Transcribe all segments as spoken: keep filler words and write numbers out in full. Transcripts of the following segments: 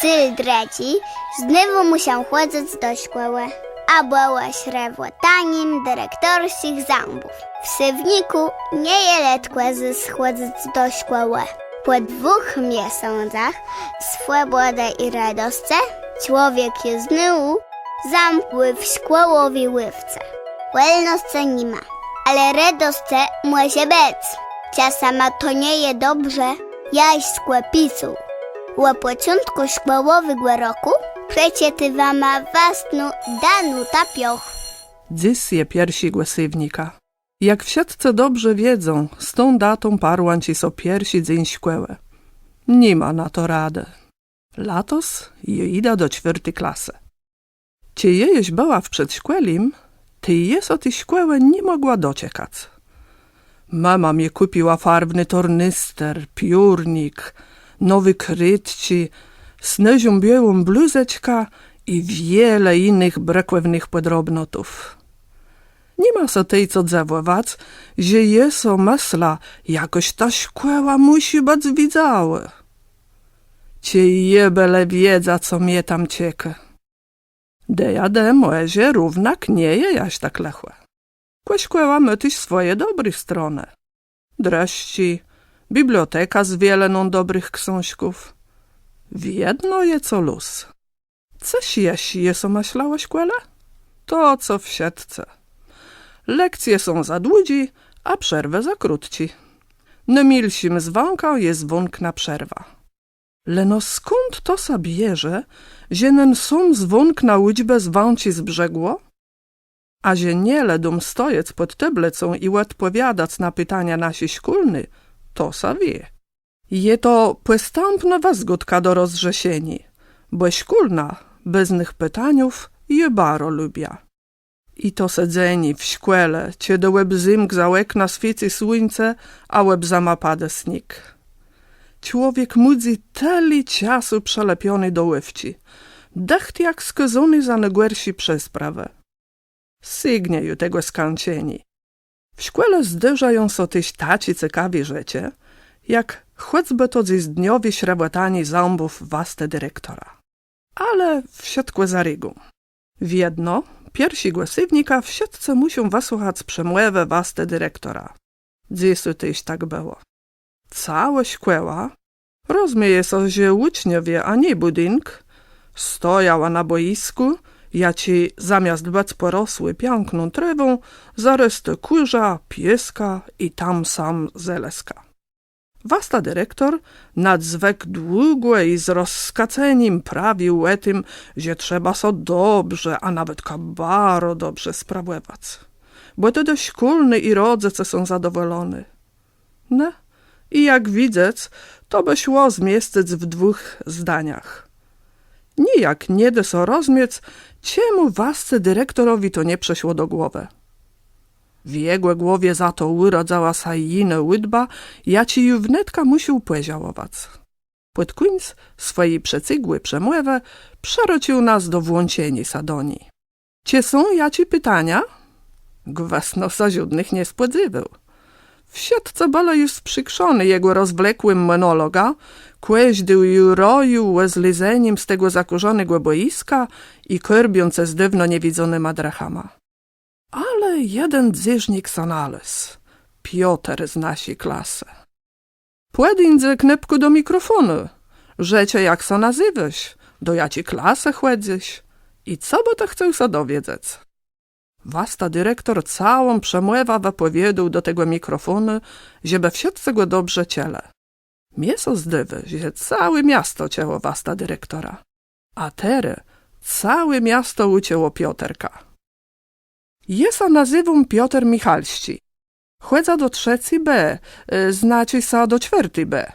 Dzél drëdżi. Znôwù mùszã chòdzëc do szkòłë. A bëło srëwòtanim direktorsczich zãbów. W séwnikù nie je letkò zôs chòdzëc do szkòłë. Pò dwùch miesącach swòbòdë i redoscë człowiek je znôwù zamkłi w szkòłowi łôwce. Wòlnoscë ni ma, ale redoscë mòże bëc. Czasama to nie je dobrze. Jaż skòpisu. Ò pòczątkù szkòłowégò rokù przeczëtô wama wastnô Danuta Pioch. Dzys je pierszégò séwnika. Jak wszëtcë dobrze wiedzą, z tą datą parłãczi sã pierszi dzéń szkòłë. Ni ma na to radë. Latos jô jidã do czwiôrti klasë. Czej jô jesz bëła w przedszkòlim, tej jô sã ti szkòłë ni mògła doczekac. Mëma mie kùpiła farwny tornister, piórnik, nowé krôtczi, snôżą biôłą bluzeczkã i wiele jinëch brëkòwnëch pòdrobnotów. Ni ma sã tej co dzëwòwac, że jô so mësla, jakòż ta szkòła mùszi bëc widzałô. Czej jô bë le wiedza, co mie tam czekô. Dejade mòże równak nie je jaż tak lëchò. Kò szkòła mô téż swòje dobré stronë. Drëszczi, biblioteka z wieleną dobrëch ksążków. Wiedno je co lóz. Cëż jesz jô so mësla ò szkòle? To co wszëtcë. Lekcje są za dłudżé, a przerwë za krótczé. Nômilszim zwãkã je zwónk na przerwã. Leno skąd to sã bierze, że nen sóm zwónk na ùczbã zwãczi z brzegù? A że nie le dóm stojec pòd tôblëcą i òdpòwiadac na pitania naszi szkólny, to sã wié. Je to pòstãpnô wëzgódka do rozrzeszeniô, bò szkólnô bez nëch pitaniów jô baro lubiã. I to sedzenié w szkòle, czedë òb zymk za òkna swiécy słuńce, a òb zëmã padô sniég. Człowiek mùdzy tëli czasu przëlepiony do łôwczi, dëcht jak skôzóny za nôgòrszé przesprawë. Sygnie ju tegò skãczeniô. W szkòle zdôrzają sã téż taczé cekawé rzeczë, jak chòcbë to dzysdniowé srëbòtanié zãbów wastë direktora. Ale wszëtkò za régą. Wiedno, pierszégò séwnika wszëtcë mùszą wësłëchac przemòwã wastë direktora. Dzysô téż tak bëło. Całô szkòła, rozmieje sã, że ùczniowie, a nié bùdink, stojała na bòjiskù, jaczé zamiast bëc pòrosłé piãkną trôwą, zarôstô kùrzã, piôskã i tam sam zelëskã. Wasta direktor nadzwëk długò i z rozskacenim prawił ò tim, że trzeba sã dobrze, a nawetka baro dobrze sprawòwac. Bò tedë szkólny i rodzëce są zadowòlony. No, i jak widzec, to bë szło zmiescëc w dwùch zdaniach. Nijak nie dô sã rozmiec, czemù wasce direktorowi to nie przëszło do głowë. W jegò głowie za to ùrodzëła sã jinô ùdba, jaczi ju wnetka mùszôł pòżałowac. Pòd kùńc swòji przecygłi przemòwë przërôcził nas do włączeniô sã do ni. Czë są jaczé pitania? Gwësno sã żódnëch nie spòdzéwôł. Wszëtcë bëlë ju sprzikrzoné jegò rozwlekłim mònologã, kòżdi ju rojił ò zlezenim z tegò zakùrzonégò bòjiska i kôrbiącë z dôwno niewidzónyma drëchama. Ale jeden dzérznik sã nalôzł. Pioter z naszi klasë. Pòdińdzë, knôpkù, do mikrofónu. Rzeczë, jak sã nazywôsz, do jaczi klasë chòdzysz i co bë të chcôł sã dowiedzec. Wasta direktor całą przemòwã wëpòwiôdôł do tegò mikrofónu, żebë wszëtcë gò dobrze czëlë. Mie sã zdôwô, że całé miasto czëło wastã direktora. A terô całé miasto ùczëło Pioterka. Jô sã nazywóm Pioter Michalsczi. Chòdzã do trzecy B, e, znaczi sã do czwiôrti B.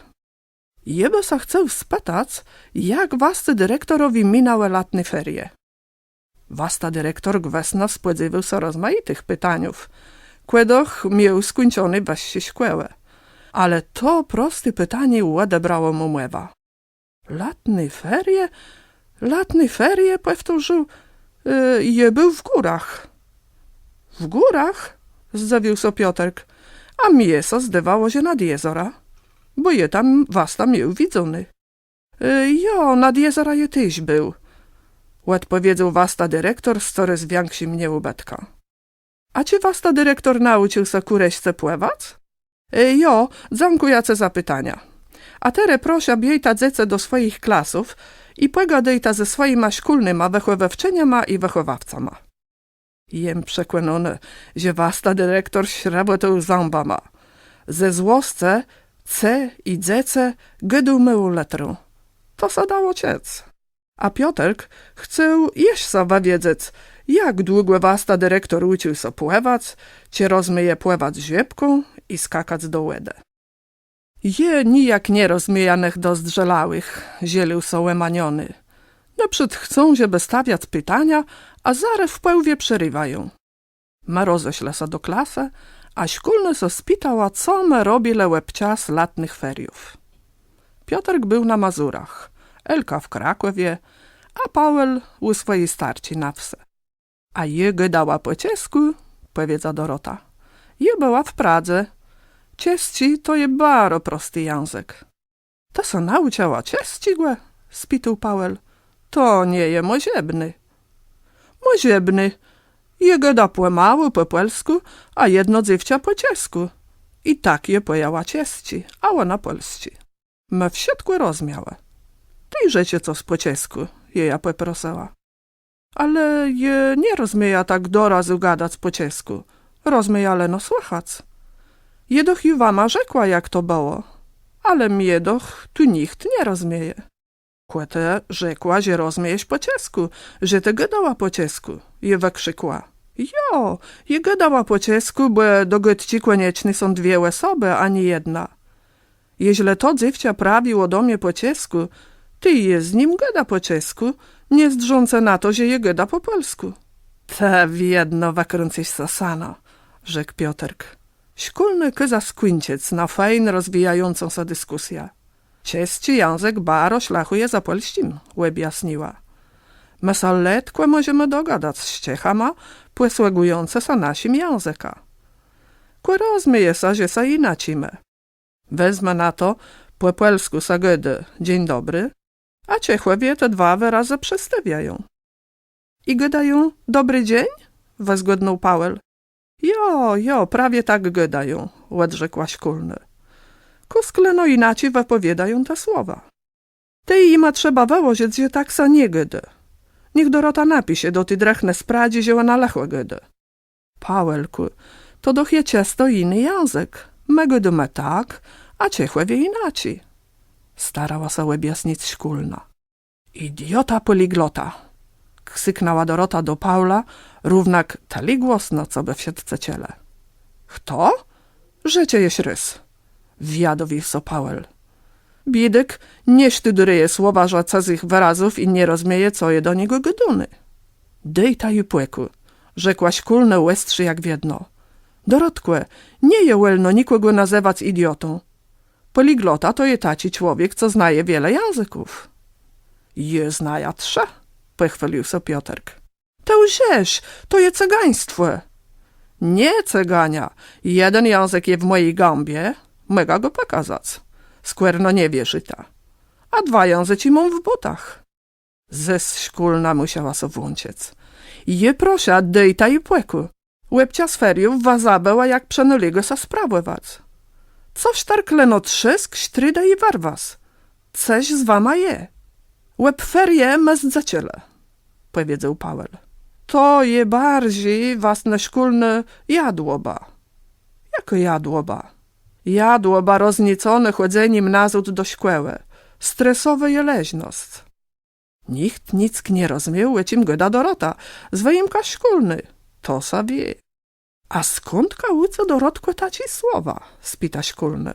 Jô bë sã chcôł spëtac, jak wasce direktorowi minãłë latné ferie. Wasta direktor gwësno spòdzéwôł sã rozmajitëch pitaniów, kò doch miôł skùńczoné wëższé szkòłë. Ale to prosté pitanié òdebrało mù mòwã. Latné ferie? Latné ferie? Pòwtórził. E, jô béł w górach. W górach? Zdzëwił sã Pioterk. A mie sã zdôwało, że nad jezorã. Bò jô tam, was tam miôł widzóné. E, jo, nad jezorã jô téż béł, òdpòwiedzôł wasta direktor z corôz wikszim nieùbëtkã. A czë wasta direktor naùcził sã kù reszce płëwac? E, jo, dzãkùjã cë za pitania. A terô proszã, biéjta dzecë do swòjich klasów i pògôdôjta ze swòjima szkólnyma, wëchòwôwczëniama i wëchòwôwcama. Jem przekònóny, że wasta direktor szrabòtôł zãbama. Ze złoscë „c” i „dzecë” gôdôł môłą lëtrą. To sã dało czëc. A Pioterk chcôł jesz sã wëwiedzec, jak długò wasta direktor ùcził sã płëwac, czë rozmieje płëwac żôbką i skakac do wòdë. „Jô nijak nie rozmiejã nëch dozdrzelałëch”, żôlił sã òmaniony. „Nôprzód chcą, żebë stawiac pitania, a zarô w pòłowie przeriwają”. Ma rozeszlë sã do klasë, a szkólnô sã spitała, co ma robilë òb czas latnëch feriów. Pioterk béł na Mazurach, Elka w Krakòwie, a Paweł ù swòji starczi na wsë. „A jô gôdała pò czeskù”, pòwiedza Dorota. „Jô bëła w Pradze. Czesczi to je baro prosti jãzëk”. „Të sã naùczëła czesczégò?” spitôł Paweł. „To nie je mòżebné”. „Mòżebné. Jô gôdóm pòmału pò pòlskù, a jedno dzéwczã pò czeskù. I tak jô pòjãła czesczi, a òna pòlsczi. Më wszëtkò rozmiałë”. „Tej rzeczë cos pò czeskù”, jô jã pòprosëła. „Ale jô nie rozmiejã tak dorazu gadac pò czeskù. Rozmiejã leno słëchac. Jô doch ju wama rzekła, jak to bëło. Ale mie doch tu nicht nie rozmieje”. „Kò të rzekła, że rozmiejesz pò czeskù, że të gôdała pò czeskù”, jô wëkrzikła. „Jo, jô gôdała pò czeskù, bò do gôdczi kònieczné są dwie òsobë, a nié jedna. Jeżlë to dzéwczã prawiło do mie pò czeskù, tej jô z nim gôdóm pò czeskù, nie zdrzącë na to, że jô gôdóm pò pòlskù”. „Të wiedno wëkrãcysz sã sano”, rzekł Pioterk. Szkólnô kaza skùńczëc nã fejn rozwijającą sã diskùsjã. „Czesczi jãzëk baro szlachùje za pòlsczim”, òbjasniła. „Më sã letkò mòżemë dogadac z Czechama, pòsłëgùjącë sã naszim jãzëkã. Kò rozmieje sã, że sã jinaczimë. Wezmë na to, pò pòlskù sã gôdô „dzień dobry”, a Czechòwie te dwa wërazë przestôwiają”. „I gôdają dobri dzéń?” wëzgòdnął Paweł. „Jo, jo, prawie tak gôdają”, òdrzekła szkólnô. „Kùsk leno jinaczi wëpòwiôdają te słowa. Tej jima trzeba wëłożëc, że tak sã nie gôdô. Niech Dorota napisze do ti drëchnë z Pradżi, że òna lëchò gôdô”. „Pawełkù, to doch je czësto jiny jãzëk. Më gôdómë tak, a Czechòwie jinaczi”, starała sã òbjasnic szkólnô. „Idiota pòliglota”, krziknãła Dorota do Paweła, równak tëli głosno, cobë wszëtcë czëlë. „Chto? Rzeczë jesz rôz”, wëjadowił sã Paweł. „Biédôk nie sztudérëje słowarza cëzëch wërazów i nie rozmieje, co je do niegò gôdóné”. „Dôjta ji pòkù”, rzekła szkólnô òstrzé jak wiedno. „Dorotkò, nie je wòlno nikògò nazëwac idiotą. Pòliglota to je taczi człowiek, co znaje wiele jãzëków”. „Jô znajã trzë”, pòchwôlił sã Pioterk. „Të łżesz, to je cëgaństwò”. „Nié cëganiô, jeden jãzëk je w mòji gãbie, mògã gò pòkazac, skòrno nie wierzita. A dwa jãzëczi móm w bótach”. Zôs szkólnô mùszała sã włączëc. „Jô proszã, dôjta ji pòkù. Òb czas feriów wa zabëła, jak przënôlégô sã sprawòwac. Cos tak leno trzôsk, sztridë i wërwas. Cëż z wama je?” „Òb ferie më zdzëczëlë”, pòwiedzôł Paweł. „To je barżi, wastnô szkólnô, jadłoba”. „Jakô jadłoba?” „Jadłoba rozniecónô chòdzenim nazôd do szkòłë. Stresowô je leżnosc”. Nicht nick nie rozmiôł, ò czim gôda Dorota, z wëjimkã szkólny. To sã wié. „A skądka ù ce, Dorotkò, taczé słowa?” spita szkólnô.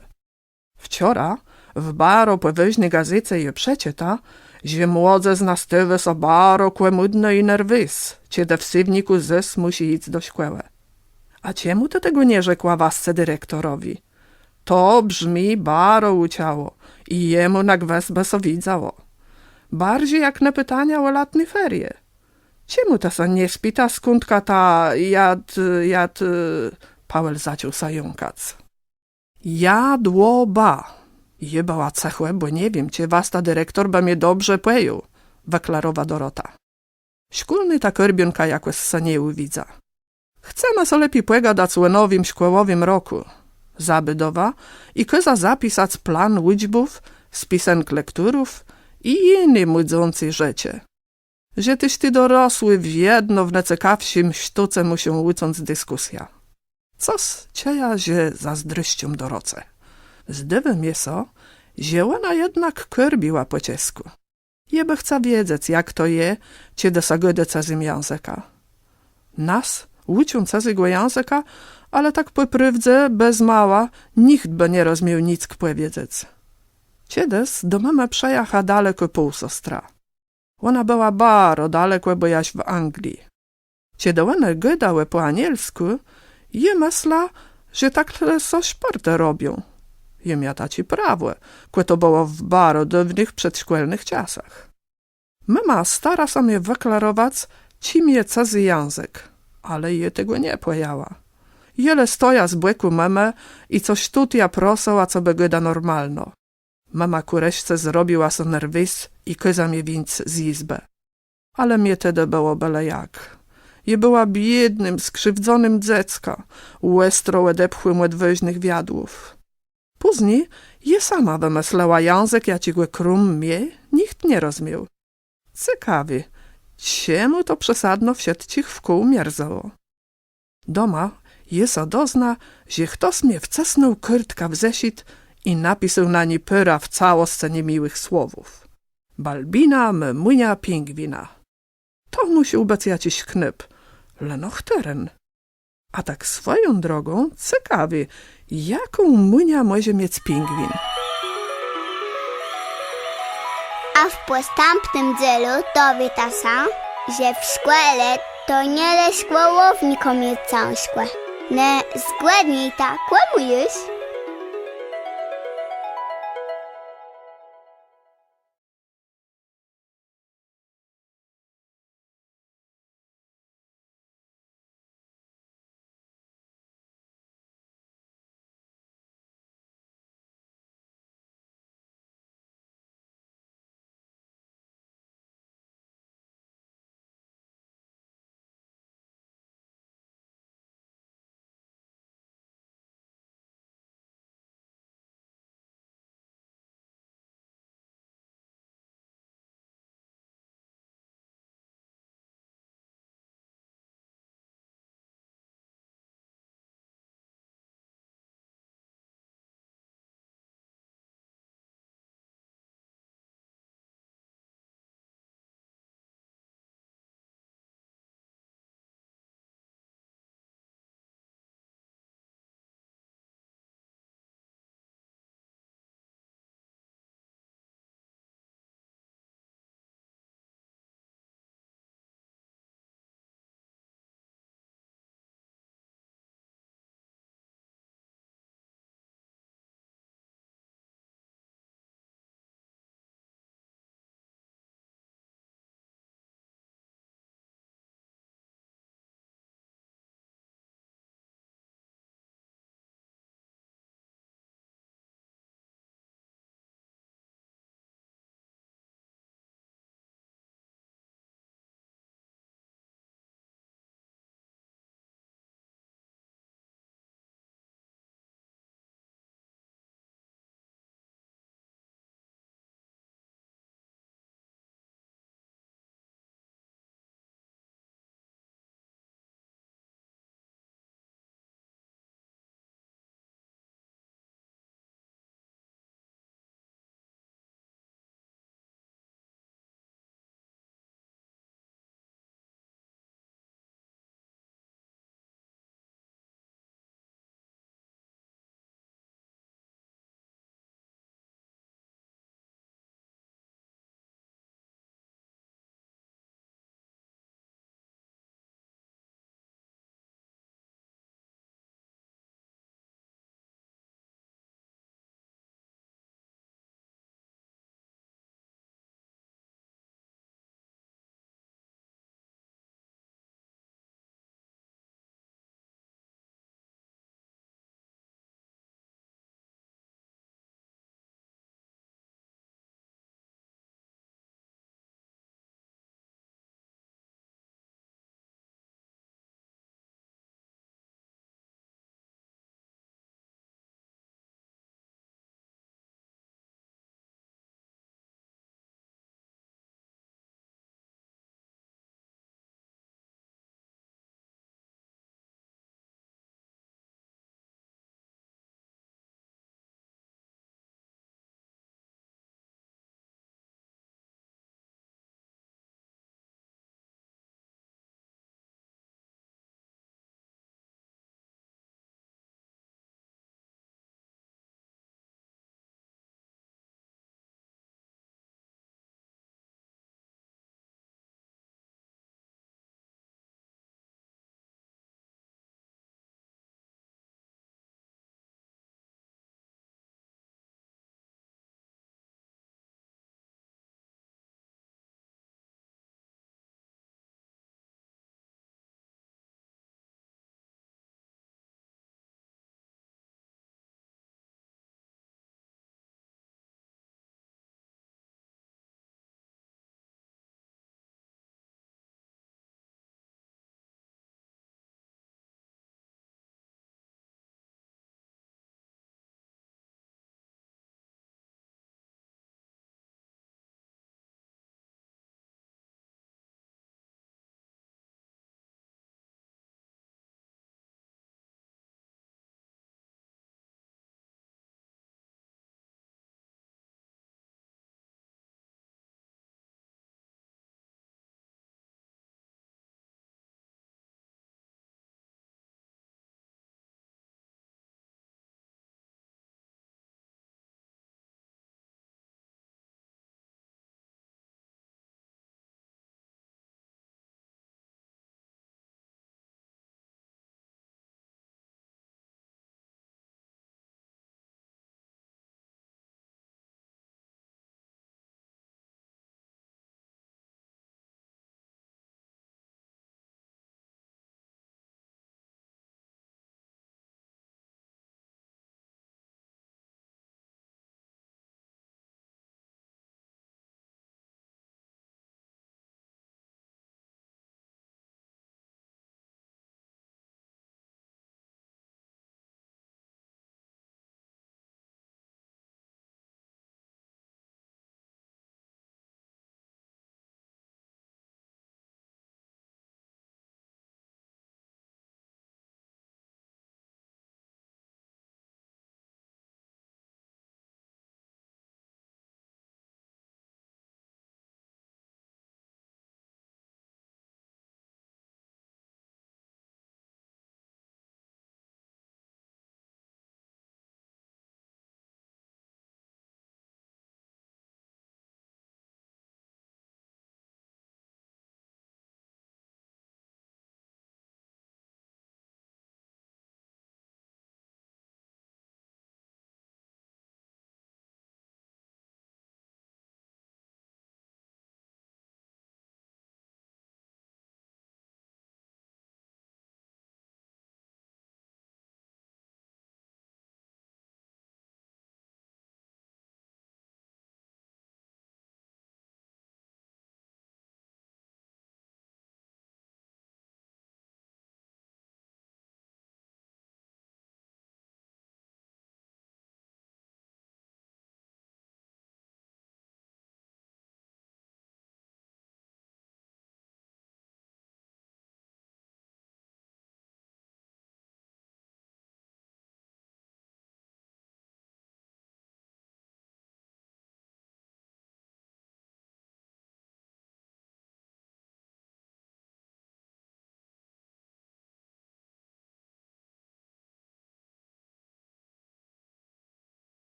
„Wczora w baro pòwôżny gazéce jô przeczëta, że młodzëzna stôwô sã baro kòmùdnô i nerwés, czedë w séwnikù zôs mùszi jic do szkòłë”. „A czemù të tegò nie rzekła wasce direktorowi? To brzmi baro ùczało i jemù na gwës bë sã widzało. Barżi jak ne pitania ò latné ferie. Czemù të sã nie spita, skądka ta jad-, jad-, Paweł zaczął sã jąkac. „Jadłoba”, Jô bëła cëchò, bò nie wiém, czë wasta direktór bë mie dobrze pòjął, wëklarowa Dorota. Szkólny ta kôrbiónka jakòs sã nie ùwidza. Chcemë so lepi pògadac ò nowim szkòłowim rokù, zabédowa i kôza zapisac plan ùczbów, spisënk lekturów i jiné mùdzącé rzeczë. Że téż ti dorosłi wiedno w nôcekawszim sztóce mùszą ùcząc diskùsjã. Cos czëjã, że zazdroscóm Doroce. Zdôwô mie sã, że òna jednak kôrbiła pò czeskù. Jô bë chca wiedzec, jak to je, czedë sã gôdô cëzym jãzëkã. Nas ùczą cëzégò jãzëka, ale tak pò prôwdze, bez mała, nicht bë nie rozmiôł nick pòwiedzec. Czedës do mëmë przëjacha dalekô półsostra. Òna bëła baro dalekò, bò jaż w Anglii. Czedë òne gôdałë pò anielskù, jô mësla, że tak le so szpòrtë robią. Jô mia taczé prawò, kò to bëło w baro dôwnëch przedszkòlnëch czasach. Mëma stara sã mie wëklarowac, czim je cëzy jãzëk, ale jô tegò nie pòjãła. Jô le stoja z bòkù mëmë i co sztót jã prosëła, co bë gôda normalno. Mëma kù reszce zrobiła so nerwés i kôza mie wińc z jizbë. Ale mie tedë bëło bële jak. Jô bëła biédnym, skrziwdzonym dzeckã, òstro òdepchłim òd wôżnëch wiadłów. Pózni jô sama wëmëslëła jãzëk, jaczégò króm mie nicht nie rozmiôł. Cekawi, czemù to przesadno wszëtczich wkół mierzëło. Doma jô sã dozna, że chtos mie wcësnął kôrtkã w zeszyt i napisôł na ni pôrã w całoscë niemiłëch słowów. Balbina mô mùniã pingwina. To mùszôł bëc jaczis knôp, leno chtëren? A tak swòją drogą, cekawi, jaką mùniã mòże miec pingwin? A w pòstãpnym dzélu dowiéta sã, że w szkòle to nié le szkòłownikóm je cãżkò. Ne, zgòdnijta, kòmù jesz?